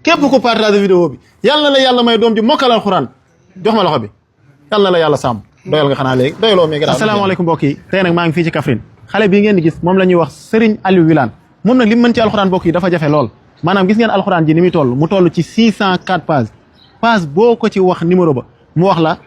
képp ku partage vidéo bi yàlla na la yàlla may doom ji mokkal alxuraan jox ma loxo bi yàlla na la yàlla sàmm doyal nga xanaa léegi doyaloo mais grave. asalaamaaleykum mbokk yi tey nag maa ngi fii ci Kaffrine xale bii ngeen di gis moom la ñuy wax Serigne Aliou Wilane moom nag li mu mën ci alxuraan mbokk yi dafa jafe lool maanaam gis ngeen alxuraan ji ni muy toll mu toll ci 604 page boo ko ci wax numéro ba mu wax la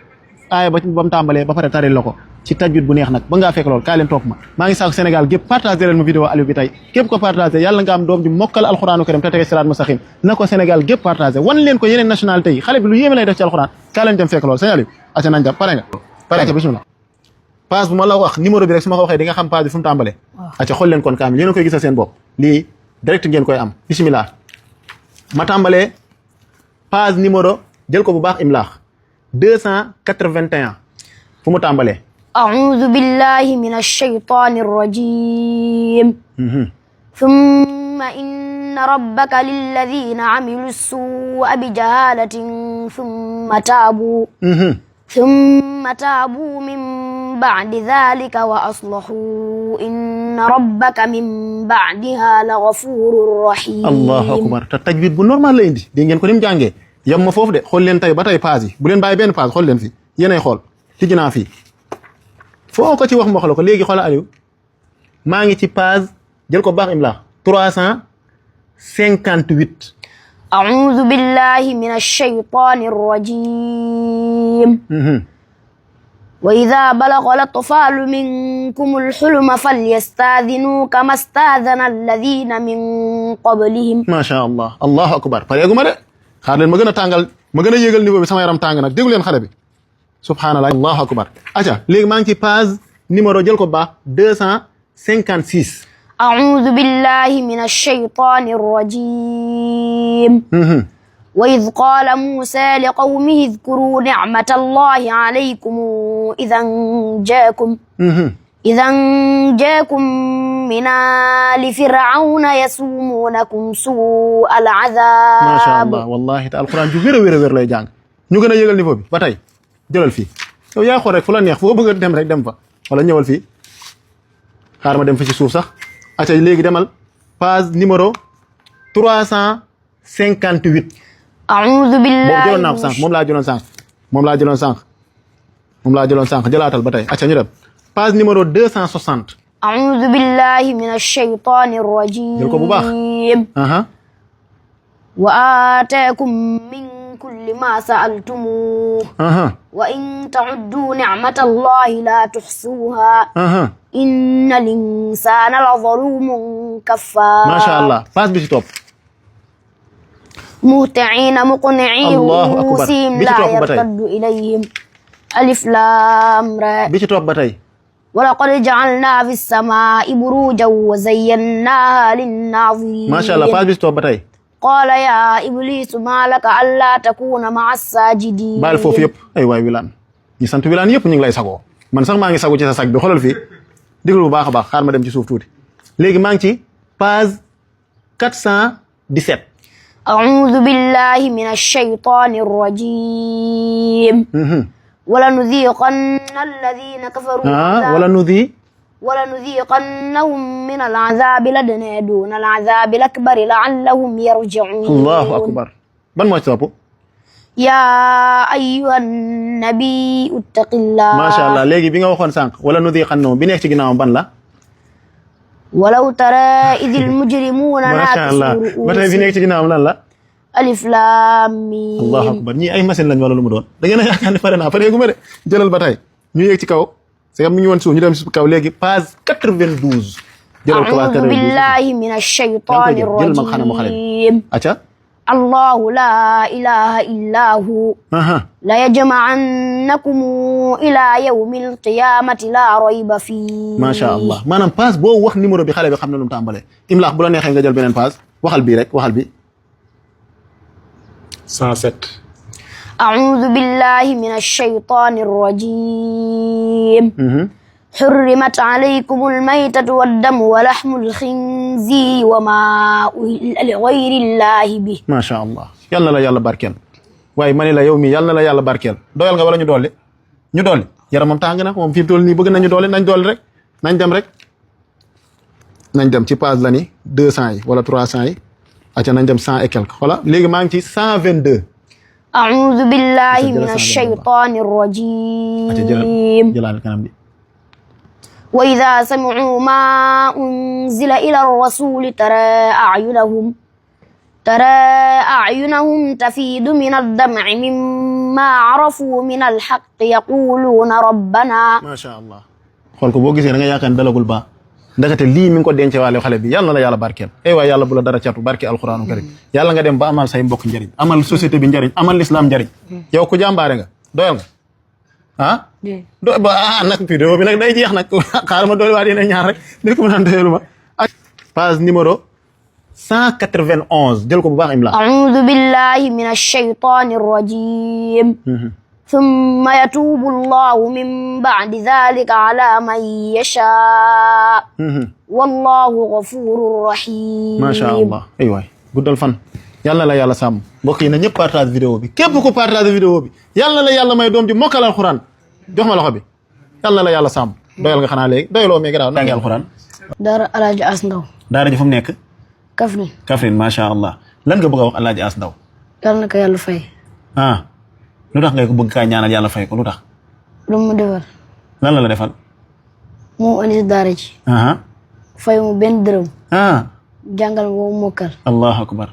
aaya ba mu tàmbalee ba pare taril la ko ci tajwid bu neex nag ba ngaa fekk lool kaay leen topp ma maa ngi saako Sénégal gépp partagé leen ma vidéo Aliou bi tey képp ko partagé yàlla nga am doom ji mokkal alxuraanu karim te tege siraat mustaqim na ko Sénégal gépp partagé wan leen ko yeneen nationalité yi xale bi lu yéeme lay def ci alxuraan kaay leen dem fekk lool sëñ Aliou aca nañ dem pare nga bismillah page bu ma la wax numéro bi rek su ma ko waxee di nga xam page bi fu mu tàmbalee aca xool leen kon kaamil yéen a koy gisal seen bopp lii direct ngeen koy am bismillah ma tàmbalee page numéro jël ko bu baax imlaax 281 fu mu tàmbalee أعوذ بالله من الشيطان الرجيم ثم إن ربك للذين عملوا السوء بجهالة ثم تابوا من بعد ذلك وأصلحوا إن ربك من بعدها لغفور رحيم الله أكبر te tajwid bu normal la indi dégg ngeen ko ni mu jàngee yam ma foofu de xool leen tey ba tey page yi bu leen bàyyi benn page xool leen fi yéenay xool tijji naa fii foo ko ci wax ma wax la ko léegi xoolal Aliou maa ngi ci page jël ko baax imla 358 أعوذ بالله من الشيطان الرجيم وإذا بلغ الأطفال منكم الحلم فليستأذنوا كما استأذن الذين من قبلهم ما شاء الله الله أكبر pareegu ma de xaar leen ma gën a tàngal ma gën a yéegal niveau bi sama yaram tàng nag déglu leen xale bi subhanallah allahu akbar aca léegi maa ngi ci page numéro jël ko baax 256 أعوذ بالله من الشيطان الرجيم وإذ قال موسى لقومه اذكروا نعمة الله عليكم إذا جاكم من آل فرعون يسومونكم سوء العذاب ما شاء الله والله te alquran ju wér lay jàng ñu gën a yéegal niveau bi ba tey jëlal fii yow yaa xool rek fu la neex foo bëgg a dem rek dem fa wala ñëwal fii xaar ma dem fa ci suuf sax aca léegi demal page numéro 358 أعوذ بالله boobu jëloon naa ko sànq moom laa jëloon sànq jëlaatal ba tey aca ñu dem page numéro 260 أعوذ بالله من الشيطان الرجيم jël ko bu baax وآتاكم من كل ما سألتموه وإن تعدوا نعمة الله لا تحصوها إن الإنسان لظلوم كفار ما شاء الله page bi ci topp مهطعين مقنعي رؤوسهم لا يرتد إليهم ألف لام را bi ci topp ba tey ولقد جعلنا في السماء بروجا وزيناها للناظرين ما شاء الله page bi ci topp ba tey قال يا إبليس ما لك ألا تكون مع الساجدين baal foofu yëpp ay waay Wilane ñi sant Wilane yëpp ñu ngi lay sagoo man sax maa ngi sago ci sa sag bi xoolal fii déglu bu baax a baax xaar ma dem ci suuf tuuti léegi maa ngi ci page 417 أعوذ بالله من الشيطان الرجيم ولنذيقن الذين كفروا ولنذيقنهم من العذاب الأدنى دون العذاب الأكبر لعلهم يرجعون الله أكبر ban moo ci topp يا أيها النبي اتق الله ما شاء الله léegi bi nga waxoon sànq ولنذيقنهم bi nekk ci ginnaawam ban la ولو ترى إذ المجرمون ناكسوا رؤوسهم ba tey bi nekk ci ginnaawam lan la ألف لام ميم الله أكبر ñii ay machine lañ wala lu mu doon da ngeen a yaakaar ne pare naa pareegu ma de jëlal ba tey ñu yéeg ci kaw c'est que mi ngi woon suuf ñu dem ci kaw léegi page 92 jëlal ko أعوذ بالله من الشيطان الرجيم aca الله لا إله إلا هو ليجمعنكم إلى يوم القيامة لا ريب فيه ما شاء الله maanaam page boo wax numéro bi xale bi xam na lu mu tàmbalee imlaax bu la neexee nga jël beneen page waxal bii rek waxal bi 107 أعوذ بالله من الشيطان الرجيم حرمت عليكم الميتة والدم ولحم الخنزير وما أهل لغير الله به ما شاء الله yal na la yàlla barkeel waaye ma ne la yow mi yal na la yàlla barkeel doyal nga wala ñu dolli yaramam tàng na moom fi mu toll nii bëgg nañu dolli nañ dolli rek nañ dem ci page la ni 200 yi wala 300 yi acca nañ dem 100 et quelque xola léegi maa ngi ci 122 أعوذ بالله جلس من على الشيطان acca الرجيم jëlaal kanam bi وإذا سمعوا ما أنزل إلى الرسول ترى أعينهم تفيض من الدمع مما عرفوا من الحق يقولون ربنا ما شاء الله xool ko boo gisee da nga yaakaar dalagul ba ndakate lii mi ngi ko denc waale xale bi yàlla na la yàlla barkeel ay waay yàlla bu la dara catu barke alquranu karim yàlla nga dem ba amal say mbokk njariñ amal société bi njariñ amal l'islam njariñ yow ku jàmbaare nga doyal nga ah do ba nag vidéo bi nag day jeex nag xaaral ma doole waa dina ñaar rek di ko mën a doyalu ma page numéro 191 jël ko bu baax imla أعوذ بالله من الشيطان الرجيم ثم يتوب الله من بعد ذلك على من يشاء والله غفور رحيم ما شاء الله ay waay guddal fan yàlla la yàlla sàmm mbokk yi na ñëpp partage vidéo bi képp ku partage vidéo bi yàlla la yàlla may doom ji mokkal alxuraan jox ma loxo bi yàlla la yàlla sàmm doyal nga xanaa léegi doyaloo mais garaaw nangi alxuraan Daara Alaaji As Ndaw daara ji fu mu nekk Kaffrine Kaffrine ma sha Allah lan nga bëgg a wax Alaaji As Ndaw yàlla na ko yàlla fay lu tax ngay ko bëgg kaa ñaanal yàlla fay ko lu tax lu mu defal lan la defal moo andi si daara ji fay mu benn dërëm jàngal moo mokkal allahu akbar